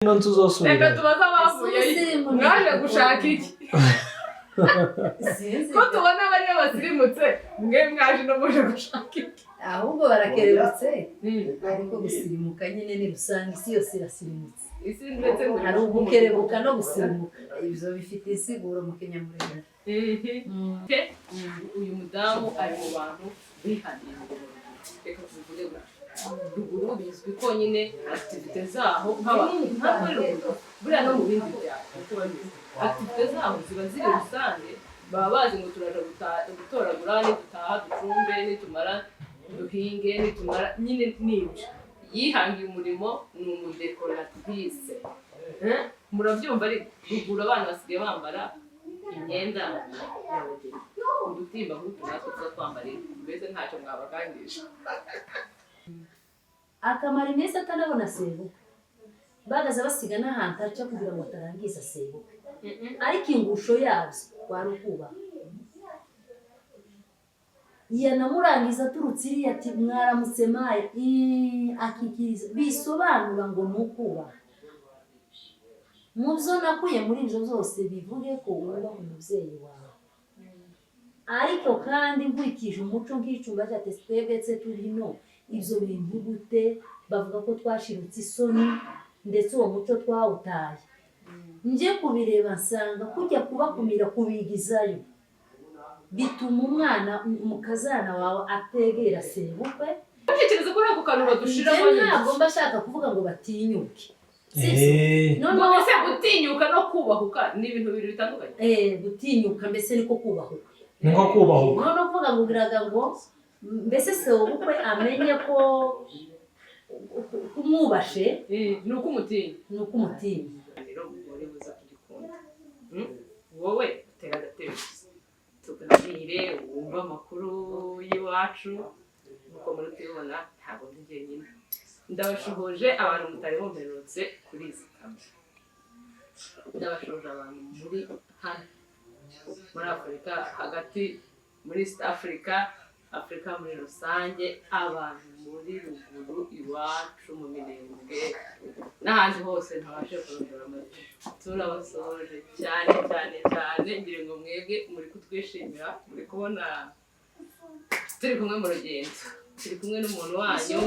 Ino nzu Reka uzosubirayo. tubaze abavuyeyo. Usirimu. Mwaje gushaka iki? Sinzi. Ko tubona bariya basirimutse, mwe mwaje no muje gushaka iki? Ahubwo barakerebutse, ariko gusirimuka nyine ni rusange, isi yose irasirimutse. Isi ndetse ngo Hari ugukerebuka no gusirimuka, ibyo bifite insiguro mu Kinyamurenge. Uyu mudamu ari mu bantu bihangiye imirimo, reka tubivuge gutyo. Ruguru bizwi ko nyine activités zaho nka muri ruguru, buriya no mu bindi byaro uko babizi, activités zaho ziba ziri rusange. Baba bazi ngo turaja gutoragura, nidutaha ducumbe, nitumara duhinge, nitumara nyine nibyo. Yihangiye umurimo, ni umudécoratrice. Eh? Murabyumva, ariko ruguru abana basigaye bambara imyenda y'abageni, udutimba nk'utu natwe tuza twambarira, mbese ntacyo mwabakangisha. Akamara iminsi atanabona sebukwe, bagaza basiga n'ahantu aca kugira ngo atarangiza sebukwe, ariko ingusho yabyo wari ukubaha. Yanamurangiza aturutse iriya ati: "Mwaramutse maye." Akikiriza, bisobanura ngo ni ukubaha. Mu byo nakuye muri ibyo byose, bivuge ko wubaha umubyeyi wawe. Ariko kandi nkurikije umuco nk'icumba cya twebwe se turi hino, ibyo bintu gute bavuga ko twashirutse isoni, ndetse uwo muco twawutaye. Njye kubireba nsanga kujya kubakumira, kubigizayo, bituma umwana umukazana wawe ategera sebukwe. Ntekereza ko ako kantu badushiramo. Njye ntabwo mba shaka kuvuga ngo batinyuke. Sibyo? Noneho Ese gutinyuka no kubahuka ni ibintu bibiri bitandukanye? Gutinyuka mbese niko kubahuka. Ni nko kubahuka. Noneho kuvuga ngo ugiraga ngo mbese sebukwe amenye ko kumwubashe. Ni uko umutinya. Ni uko umutinya. Rero umugore uza kugikunda. Wowe utera agatebe gusa tuganire, wumve amakuru y'iwacu. Nk'uko muri tubibona, ntabwo ndi jyenyine. Ndabashuhuje abantu mutari mumperutse kuri izi kamera, ndabashuhuje abantu muri hano muri Afurika hagati, muri East Africa, Afurika muri rusange, abantu muri ruguru iwacu mu Mirenge n'ahandi hose ntabashe kurondora amazina. Turabasohoje cyane cyane cyane. Ngira ngo mwebwe muri kutwishimira, muri kubona turi kumwe mu rugendo, turi kumwe n'umuntu wanyu,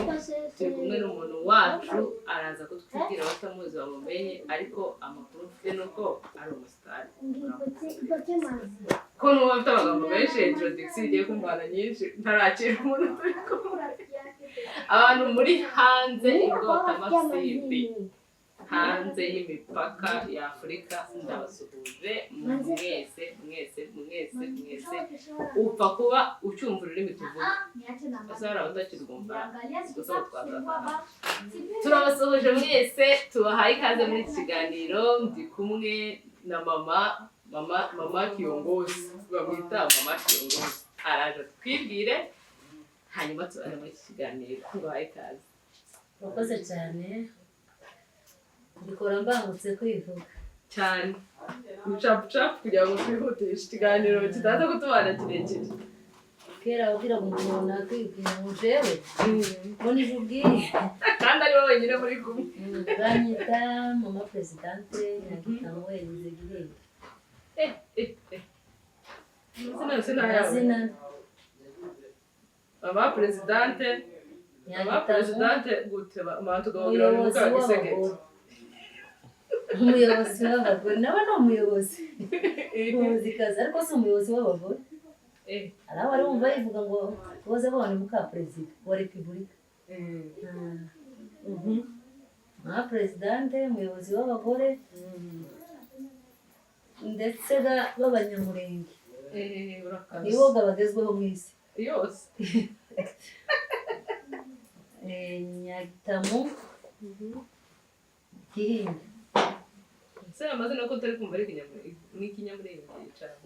turi kumwe n'umuntu wacu. Araza kutwibwira, abatamuzi bamumenye, ariko amakuru mfite ni uko ari umusitari. Ko nuba mfite amagambo menshi, introduction igiye kumbana nyinshi, ntarakira umuntu turi kumwe. Abantu muri hanze ibwotamasimbi, hanze y'imipaka ya Afurika, ndabasuhuje mwese mwese mwese mwese. Upfa kuba ucyumva ururimi tuvuga, ese hari abatakirwumva? Gusa twazataha. Turabasuhuje mwese, tubahaye ikaze muri iki kiganiro. Ndi kumwe na mama kiongozi, bamwita mama kiongozi. Araje twibwire, hanyuma tubahe muri iki kiganiro. Tubahaye ikaze. Urakoze cyane, mbikora mbangutse kwivuga. Cyane, ni capu capu kugira ngo twihutishe ikiganiro kitaza kutubana kirekire. Kera wabwiraga umuntu runaka wibwira ngo jewe ngo nije ubwiye. Kandi ari we wenyine muri kumwe. Banyita mama présidente Nyagitabo Elize Gihembe. Eh, eh, eh. Amazina yose ni ayawe? Amazina. Mama présidente, mama Nyagitabo. Présidente gute? Mama tugahurira mu Umuyobozi Mukagisegeti. w'abagore, umuyobozi w'abagore nawe ni umuyobozi, umuyobozikazi, ariko si umuyobozi w'abagore. Hari aho wari wumva yivuga ngo boze babona muka perezida wa repubulika. Nka présidente, umuyobozi w'abagore, ndetse b'Abanyamurenge. Urakaze. Nibo bagezweho mu isi. Yose. Nyagitamu Gihinga. Ese amazina ko utari kumva ari ikinyamurenge, ni ikinyamurenge cyane?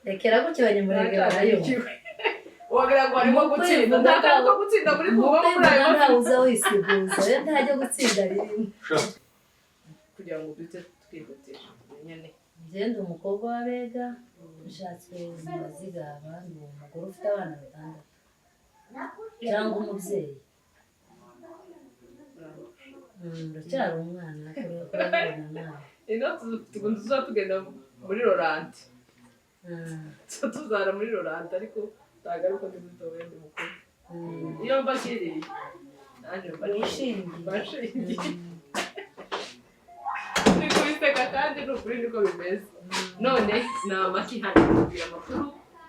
Rekera gutyo, Abanyamurenge barayumva. Wagira ngo harimo gutsinda, nta kantu ko gutsinda muri kuba muri ayo ntawe mazina. Uza wisiguza rero, ntajya gutsinda ririmo. Kugira ngo duhite twihutisha tumenyane. Ngenda umukobwa w'Abega, nshatswe mu Bazigaba, ni umugore ufite abana batandatu cyangwa umubyeyi. Uracyari umwana, kurabibona nawe. Ino tukunze tuza tugenda muri ralenti. Tuba tuzara muri ralenti, ariko ntabwo ari uko ndi mutoya, ndi mukuru. Iyo mba nkiriye nanjye mba Ushingiye. Mba nshingiye. Ni kubiseka kandi ni ukuri, niko bimeze. None ni amaki hano kubwira amakuru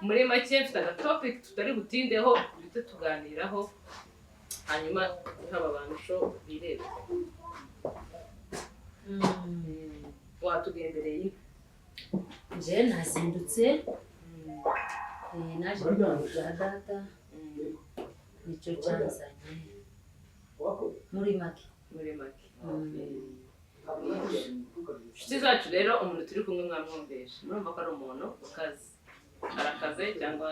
muri make. Mfite agatopic tutari butindeho, duhite tuganiraho, hanyuma haba abantu sho bireba. Watugendereye ino? Nje nazindutse, naje mu bya data, nicyo cyanzanye muri make. Muri make. Inshuti zacu rero, umuntu turi kumwe mwamwumvishe, murumva ko ari umuntu ukaze, arakaze cyangwa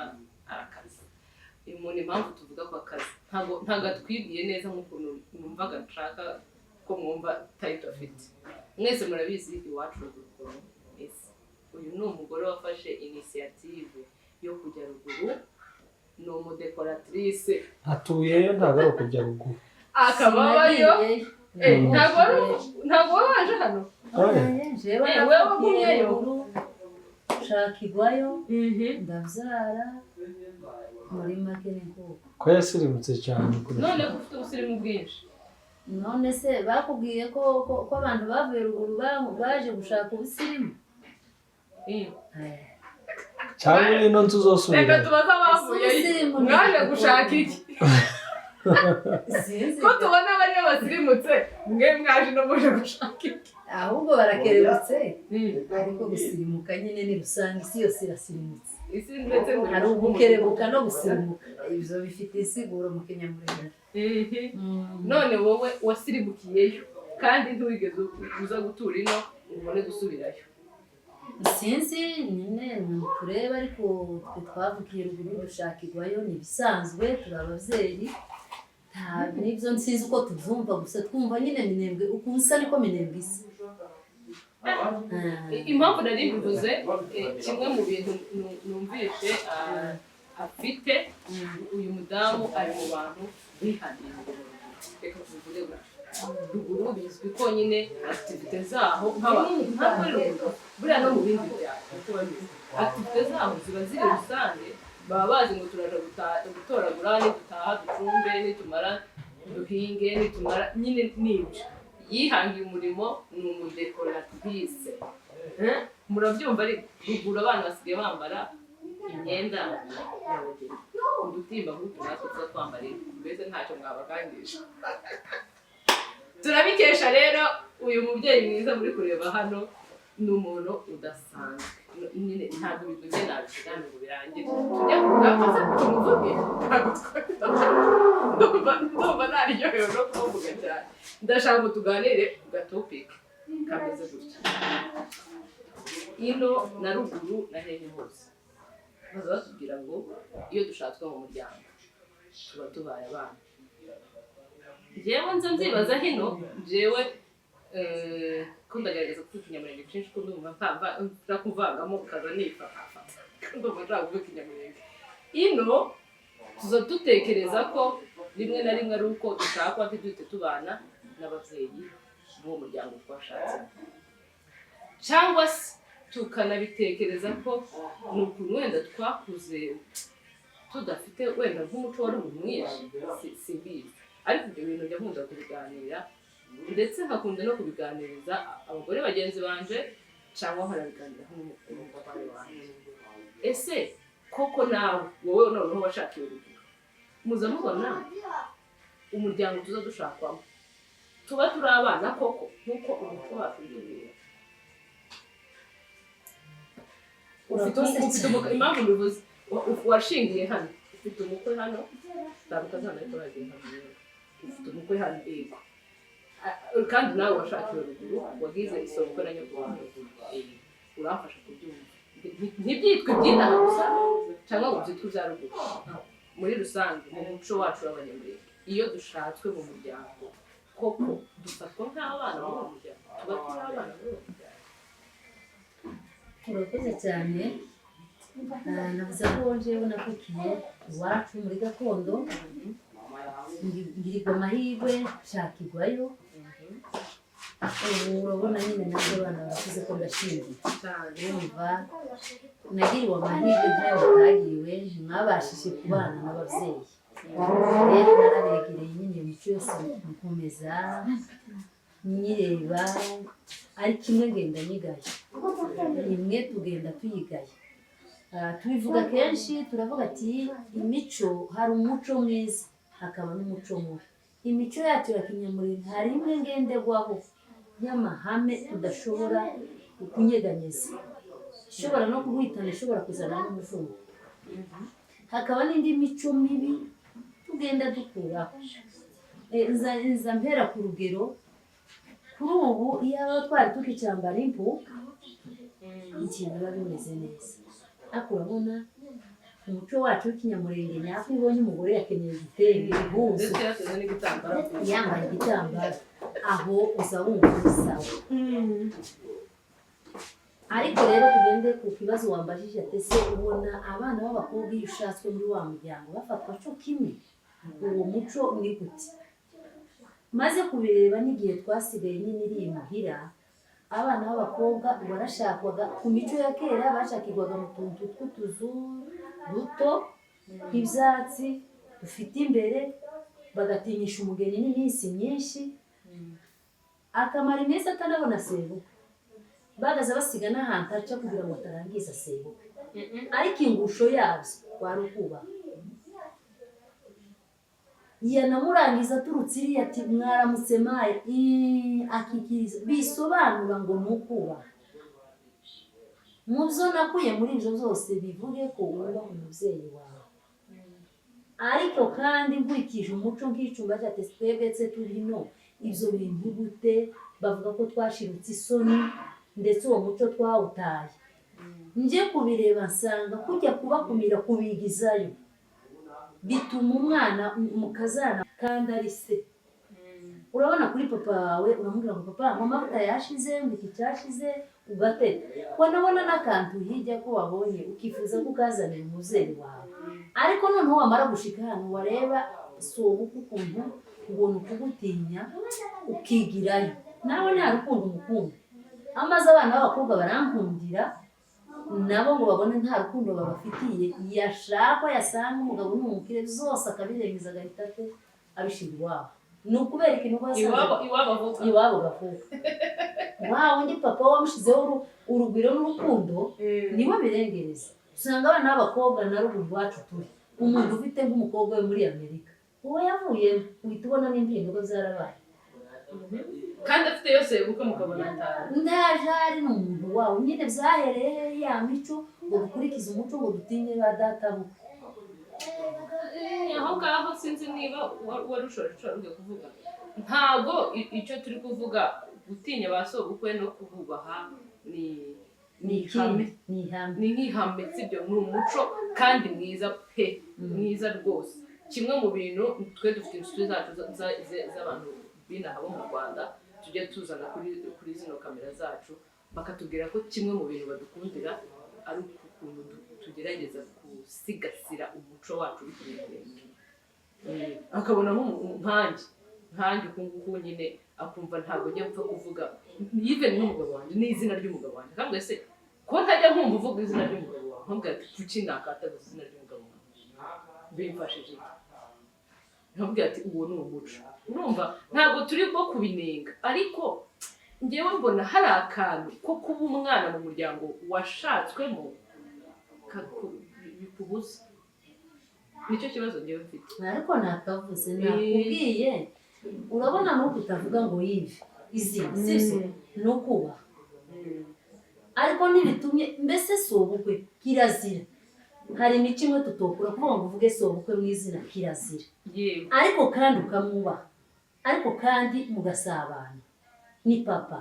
arakaze. Uyu muntu, impamvu tuvuga ko akaze, ntabwo atwibwiye neza nk'ukuntu numvaga nshaka ko mwumva title afite. Mwese murabizi iwacu ruguru ukuntu ese. Uyu ni umugore wafashe initiative yo kujya ruguru, ni umudecoratrice. Atuyeyo, ntabwo ari ukujya ruguru. Akaba abayo. Sinagiyeyo. Ntabwo wari waje hano? Jewe Eh, navukiye wewe wagumyeyo? ruguru, nshakirwayo, ndabyara, muri make ni nk'uko. Ko yasirimutse cyane kurusha. None ko ufite ubusirimu bwinshi? None se bakubwiye ko abantu bavuye ruguru baje gushaka ubusirimu? Cyangwa ino nzu Reka uzosubira. tubaze abavuyeyo. Ubusirimu ni Mwaje gushaka iki? Sinzi. Ko tubona bariya basirimutse, mwe mwaje no muje gushaka iki? Ahubwo barakerebutse, ariko gusirimuka nyine ni rusange, isi yose irasirimutse. Isi ndetse ngo Hari ugukerebuka no gusirimuka, ibyo bifite insiguro mu Kinyamurenge. None wowe wasirimukiyeyo kandi ntiwigeze uza gutura ino ngo ubone gusubirayo. Sinzi nyine, turebe, ariko twe twavukiye ruguru, dushakirwayo, ni ibisanzwe, turi ababyeyi. Nta n'ibyo nsizi uko tubyumva, gusa twumva nyine Minembwe uko isa niko Minembwe isa. Impamvu nari mbivuze, kimwe mu bintu numvishe afite, uyu mudamu ari mu bantu bihangiye imirimo. Reka tubivuge gutyo. Ruguru bizwi ko nyine activités zaho, ntabwo ari ruguru buriya, no mu bindi byaro niko babizi, activités zaho ziba ziri rusange. Baba bazi ngo turaja gutoragura, nidutaha ducumbe, nitumara duhinge, nitumara nyine nibyo. Yihangiye umurimo, ni umudecoratrice. Murabyumva, ariko ruguru abana basigaye bambara imyenda y'abageni, udutimba nk'utu natwe tuza twambara, mbese ntacyo mwabakangisha. Turabikesha rero uyu mubyeyi mwiza muri kureba hano, ni umuntu udasanzwe nyine. Ntabwo ibintu bye nabisigana ngo birangire, tujya ku rugamba se tumuvuge? Ntabwo ndumva naryohewe no kumuvuga cyane. Ndashaka ngo tuganire ku gatopic kameze gutya. Ino na ruguru na hehe hose baza batubwira ngo iyo dushatswe mu muryango tuba tubaye abana. Njyewe nza nzibaza hino, njyewe ko ndagerageza kuvuga Ikinyamurenge kenshi, ko ndumva nshaka kuvangamo kaza nifata, ndumva nshaka kuvuga Ikinyamurenge. Ino tuza dutekereza ko rimwe na rimwe ari uko dushakwa ntiduhite tubana n'ababyeyi b'uwo muryango twashatse, cyangwa se tukanabitekereza ko ni ukuntu wenda twakuze tudafite wenda nk'umuco wari mwinshi, simbizi. Ariko ibyo bintu njya nkunda kubiganira, ndetse nkakunda no kubiganiriza abagore bagenzi banje, cyangwa nkanabiganiraho n'umutware wanjye. Ese koko nawe, wowe noneho washakiwe ruguru, muza mubona umuryango tuza dushakwamo tuba turi abana koko nk'uko umuco wacu ubibwira? Ufite Urakoze ufite cyane. Impamvu mbivuze, washingiye hano, ufite umukwe hano, ntabwo utazana, ariko uragiye hano rero. Ufite umukwe hano, yego. Kandi nawe washakiwe ruguru, wagize isoko na nyoko wawe ruguru. Uramfasha kubyumva. Ntibyitwe iby'inaha gusa cyangwa ngo byitwe ibya ruguru, muri rusange mu muco wacu w'Abanyamurenge, iyo dushatswe mu muryango koko dufatwa nk'abana muri uwo muryango, tuba turi abana muri uwo muryango? Urakoze cyane. Navuze ko njyewe navukiye iwacu muri gakondo, ngirirwa amahirwe nshakirwayo. Ubu urabona nyine nabwo abana barakuze ko ndashingiye. Cyane. Urumva, nagiriwe amahirwe ntayo mutagiriwe, ntimwabashije kubana n'ababyeyi. Rero narabegereye nyine, iyo mico yose nkomeza nyireba, ariko imwe ngenda nyigaya, imwe tugenda tuyigaya. Tubivuga kenshi, turavuga ati imico, hari umuco mwiza hakaba n'umuco mubi. Imico yacu ya kinyamurenge hari imwe ngenderwaho y'amahame tudashobora kunyeganyeza, ishobora no kuguhitana, ishobora kuzana n'umuvumo. Hakaba n'indi mico mibi tugenda dukuraho. Nza mpera ku rugero, kuri ubu iyo aba twari tukicyambara impu, ikintu biba bimeze neza, ariko urabona umuco wacu w'ikinyamurenge nyako, iyo ubonye umugore yakenyeye igitenge, impuzu, Ndetse yateze n'igitambaro. yambaye igitambaro, aho uza wumva uri sawa. Ariko rero tugende ku kibazo wambajije ati: ese ubona abana b'abakobwa iyo ushatswe muri wa muryango bafatwa cyo kimwe? Uwo muco ni gute? Maze kubireba n'igihe twasigaye nyine iri imuhira, abana b'abakobwa barashakwaga ku mico ya kera, bashakirwaga mu tuntu tw'utuzu duto tw'ibyatsi dufite imbere, bagatinyisha umugeni n'iminsi myinshi, akamara iminsi atanabona sebukwe, bagaza basiga n'ahantu aca kugira ngo atarangiza sebukwe. Ariko ingusho yabyo wari ukubaha, yanamurangiza aturutse iriya ati: "Mwaramutse maye." Akikiriza, bisobanura ngo ni ukubaha. Mu byo nakuye muri ibyo byose, bivuge ko wubaha umubyeyi wawe. Ariko kandi nkurikije umuco nk'icumba cya twebwe se turino, ibyo bintu gute bavuga ko twashirutse isoni, ndetse uwo muco twawutaye? Njye kubireba nsanga kujya kubakumira, kubigizayo, bituma umwana mukazana kandi ari se. Urabona kuri papa wawe, uramubwira ngo: "Papa, ngo amavuta yashize, ngo iki cyashize," ugateta, wanabona n'akantu hirya ko wabonye, ukifuza ko ukazanira umubyeyi wawe. Ariko noneho wamara gushika hano, wareba si ubukwe ukuntu ngo ni ukugutinya, ukigirayo nawe nta rukundo umukunda. Amaze abana b'abakobwa barankundira nabo ngo babone nta rukundo babafitiye, yashakwa yasanga umugabo ni umukire, zose akabirengeza, agahita ate abishyira iwabo. Ni ukubera ikintu uba wasanze Iwabo, iwabo avuka. Iwabo bavuka, wa wundi papa wamushyizeho urugwiro n'urukundo, niwe birengereza. Usanga abana b'abakobwa na ruguru iwacu turi, umuntu ufite nk'umukobwa we muri Amerika, uwo yavuyemo uhita ubona n'impinduka zarabaye. Kandi afite yose ubukwe mukabona atanu. Ndajari ni umuntu wawe nyine. Byahereye he? Ya mico ngo dukurikize umuco, ngo dutinye ba data bukwe. Aho ngaho sinzi niba wari ushobora ugiye kuvuga. Ntabwo icyo turi kuvuga, gutinya ba sobukwe no kububaha ni ihame. Ikindi ni ihame. Ni nk'ihame, sibyo? Ni umuco kandi mwiza pe, mwiza rwose. Kimwe mu bintu twe dufite inshuti zacu z'abantu b'inaha bo mu Rwanda, tujya tuzana kuri zino kamera zacu, bakatubwira ko kimwe mu bintu badukundira ari ukuntu tugerageza gusigasira umuco wacu w'ikinyarwanda. Akabona nkanjye uku nguku nyine, akumva ntabwo njya mpfa kuvuga even n'umugabo wanjye, n'izina ry'umugabo wanjye. Akambwira: "Se ko ntajya nkumva uvuga izina ry'umugabo wawe?" Nkambwira ati: "Kuki nakataguza izina ry'umugabo wanjye? Bimfashije iki?" Nkambwira ati: "Uwo ni umuco." Urumva ntabwo turi bwo kubinenga, ariko ngewe mbona hari akantu ko kuba umwana mu muryango washatswemo bikubuza. Nicyo kibazo ngewe mfite. Ariko nakavuze, nakubwiye, urabona nuko utavuga ngo yive izina, sibyo? Ni ukubaha, ariko ntibitumye mbese si ubukwe, kirazira. Hari imico imwe tutokura, kuvuga ngo uvuge si ubukwe mu izina, kirazira. Ariko kandi ukamwubaha, ariko kandi mugasabana, ni papa,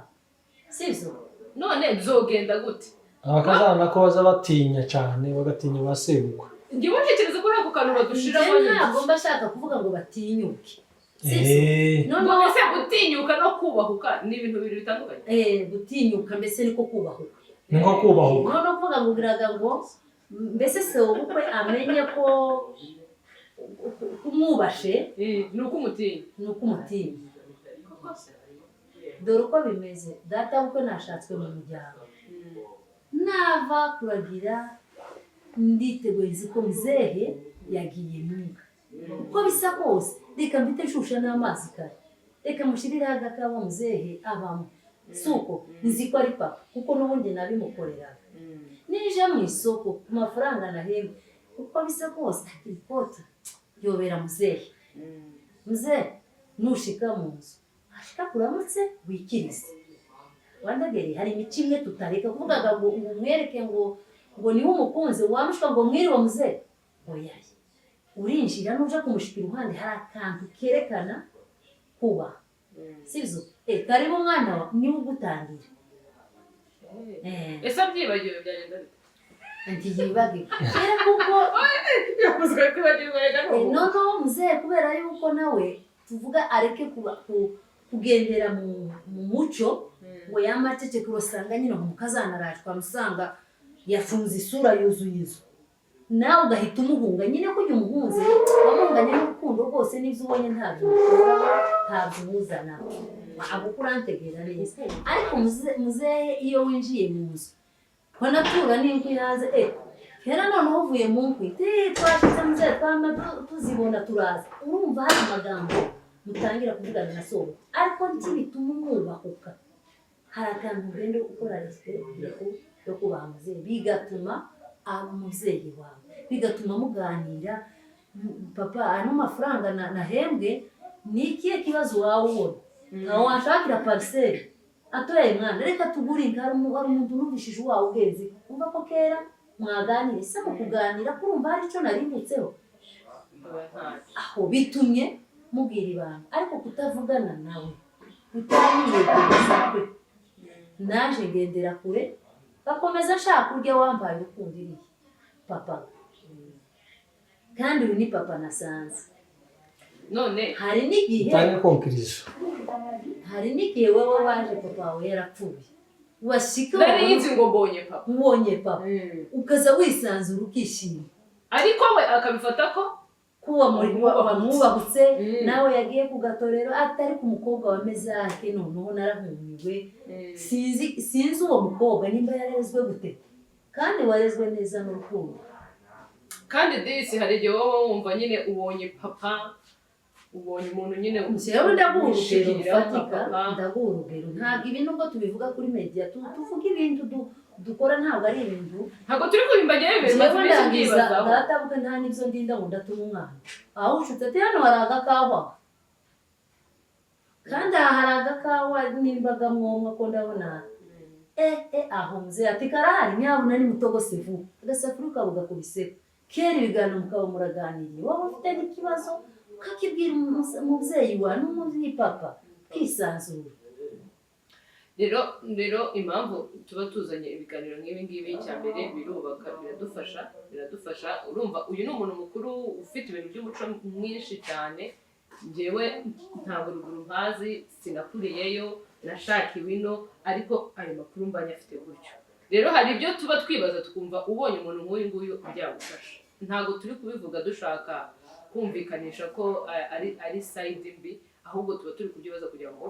sibyo? None byogenda gute? Abakazana ko baza batinya cyane, bagatinya ba sebukwe. Ngewe ntekereza ko ari ako kantu badushiramo Njye nyine. Ntabwo mba nshaka kuvuga ngo batinyuke, sibyo? Noneho Ngo ese gutinyuka no kubahuka ni ibintu bibiri bitandukanye? Gutinyuka mbese niko kubahuka. Ni nko kubahuka. Noneho kuvuga ngo biraga ngo mbese se ubukwe amenye ko kumwubashe Ni uko umutinya. Ni uko umutinya. Koko se? Dore uko bimeze, data bukwe nashatswe mu muryango, nava kuragira nditeguye, nzi ko muzehe yagiye munga. Uko bisa kose reka mpite nshusha n'amazi kare, reka mushirireho agakawa muzehe abamo. Si uko nzi ko ari papa, kuko n'ubundi nabimukoreraga. Nije mu isoko ku mafaranga nahembwe, uko bisa kose iri koti yobera muzehe. Muzehe nushika mu nzu ashika kuramutse wikirize wandagere. Hari imico imwe tutareka kuvugaga ngo umwereke ngo niwe umukunzi wamushika ngo mwiriwe muzehe, oya. Urinjira, nuja kumushika iruhande hari akantu kerekana kubaha, sibyo? Karibu umwana wa niwe ugutangira. Ese abyibagiwe byagenda bite? Ntiyibagiwe kera kuko Yavuzwe kwibagirwa reka. Noneho muzehe kubera yuko nawe tuvuga areke kugendera mu muco ngo yamaceceke, urasanga nyine ngo mukazana araje twamusanga yafunze isura yuzuye inzu, nawe ugahita umuhunga nyine. Ko ujya umuhunze wamuhunganye n'urukundo rwose, n'ibyo ubonye ntabyo umukuraho, ntabyo umuzanaho, waba urantegera neza. Ariko muzehe iyo winjiye mu nzu wanatura n'inkwi hanze, kera noneho uvuye mu nkwi ti twashize muzehe twama tuzibona turaza, urumva hari amagambo mutangira kuvugana na sobo, ariko ntibituma umwubahuka. Hari akantu ugenda ukora respect yo kubaha muzehe, bigatuma aba umubyeyi wawe, bigatuma muganira. Papa, ano mafaranga nahembwe ni ikihe kibazo waba ubona ntawe washakira parcelle? Atoye mwana, reka tugure inka. Hari umuntu numvishije uwawe ugenzi, umva ko kera mwaganire se mu kuganira kurumva hari icyo narimbutseho aho bitumye mubwira ibanga. Ariko kutavugana nawe, kutamwiyegereza kwe, naje ngendera kure, bakomeza nshaka kurya wambaye urukundo iriya papa, kandi uyu ni papa nasanze. None Hari n'igihe Utange conclusion. Hari n'igihe wowe waje papa wawe yarapfuye, washika Nari nzi ngo mbonye papa. Ubonye papa ukaza wisanzura ukishima. Ariko we akabifata ko Kuba wamwubahutse. Nawe yagiye ku gatorero atari ku mukobwa wa mezake. Noneho narahumiwe, sinzi uwo mukobwa nimba yarezwe gute, kandi warezwe neza n'urukundo. Kandi disi hari igihe wowe wumva nyine ubonye papa, ubonye umuntu nyine Njyewe ndaguha urugero wishingiraho nka rufatika. papa. Ndaguha urugero. Ntabwo ibi nubwo tubivuga kuri media, tuvuga ibintu dukora, ntabwo ari ibintu Ntabwo turi kubimbagira ibintu maze Njyewe iminsi ndangiza mbyibazaho. Data bwe nta n'ibyo ndinda ngo ndatuma umwana aho ushutse ati hano hari agakawa, kandi aha hari agakawa nimbaga mwomwa ko ndabona aho mzee ati karahari, nyabuna ni mutogose vuba agasafuriya ukaba ugakubiseho. Kera ibiganiro mukaba muraganiriye, waba ufite n'ikibazo ukakibwira umubyeyi wawe n'umubyeyi papa ukisanzura. Rero impamvu tuba tuzanye ibiganiro nk'ibi ngibi, icya mbere birubaka, biradufasha. Urumva uyu ni umuntu mukuru ufite ibintu by'umuco mwinshi cyane. Njyewe ntabwo ruguru mpazi, sinakuriyeyo, nashakiwe ino, ariko ayo makuru mbanye afite gutyo. Rero hari ibyo tuba twibaza tukumva ubonye umuntu nk'uyu nguyu byagufasha. Ntabwo turi kubivuga dushaka kumvikanisha ko ari side mbi, ahubwo tuba turi kubyibaza kugira ngo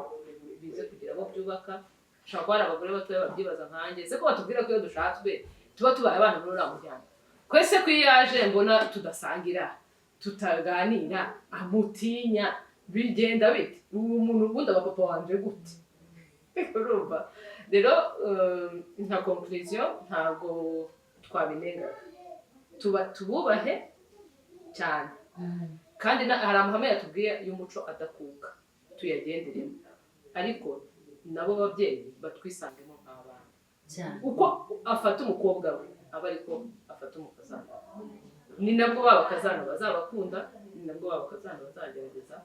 bize kugira abo byubaka. Ushobora kuba hari abagore batoya babyibaza nkanjye: ese ko batubwira ko iyo dushatswe tuba tubaye abana muri uriya muryango, kwese ko iyo yaje mbona tudasangira, tutaganira, amutinya, bigenda bite? Ubu umuntu ubundi aba papa wanje gute? Urumva rero, nka conclusion, ntabwo twabinengaga, tuba tububahe cyane, kandi hari amahame yatubwiye y'umuco adakuka, tuyagenderemo, ariko nabo babyeyi batwisangemo nk'abana. Cyane. Uko afata umukobwa we aba ariko afata umukazana, ni nabwo ba bakazana bazabakunda, ni nabwo ba bakazana bazagerageza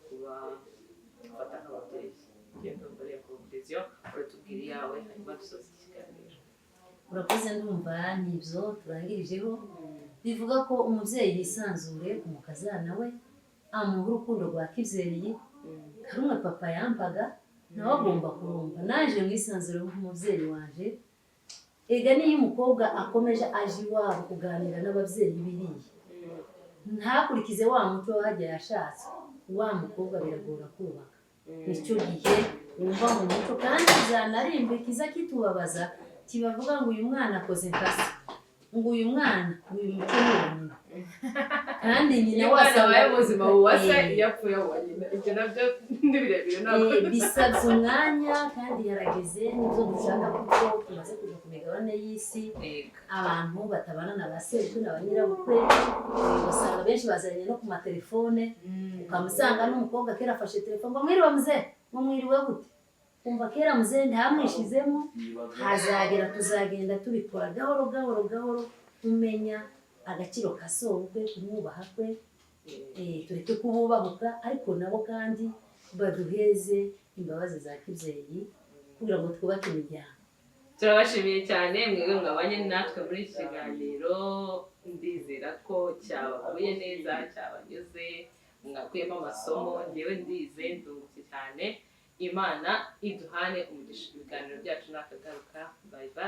kubafata nk'ababyeyi. Ngenda ndumva ariyo conclusion. Uratubwira iyawe, hanyuma dusoza ikiganiro. Urakoze. Ndumva nibyo turangirijeho, bivuga ko umubyeyi yisanzure ku mukazana we, amuha urukundo rwa kibyeyi. Karumwe papa yampaga nawe agomba kurumva, naje mwisanzure nk'umubyeyi wanje. Ega niyo umukobwa akomeje aje iwabo kuganira n'ababyeyi biriya, ntakurikize wa muco wahajya yashatse, wa mukobwa biragora kubaka. Nicyo gihe. Wumva mu muco kandi bizanarimba ikiza kitubabaza, kibavuga ngo uyu mwana akoze nkase, ngo uyu mwana, uyu muco ni uwa nyina, kandi nyina Iyo umwana wasanga abaye muzima wuwase, Eh, iyo apfuye uwa nyina. Ibyo nabyo ni birebire, ntabwo Bisabye umwanya kandi yarageze, nibyo dushaka kuko tumaze kuja ku migabane y'isi, abantu batabana na ba sebukwe na ba nyirabukwe, ugasanga benshi bazanye no ku matelefone, ukamusanga n'umukobwa kera afashe telefone ngo mwiriwe muzehe, ngo mwiriwe gute? Kumva kera muzehe ntamwishizemo. Hazagera tuzagenda tubikora gahoro gahoro gahoro, umenya agaciro ka sobukwe, kumwubaha kwe, tureke kububahuka, ariko nabo kandi baduheze imbabazi za kibyeyi kugira ngo twubake imiryango. Turabashimiye cyane mwebwe mwabanye natwe muri iki kiganiro. Ndizera ko cyabaguye neza, cyabanyuze, mwakuyemo amasomo. Ngewe ndize, ndungutse cyane. Imana iduhane umugisha. Ibiganiro byacu nakagaruka. Bye bye.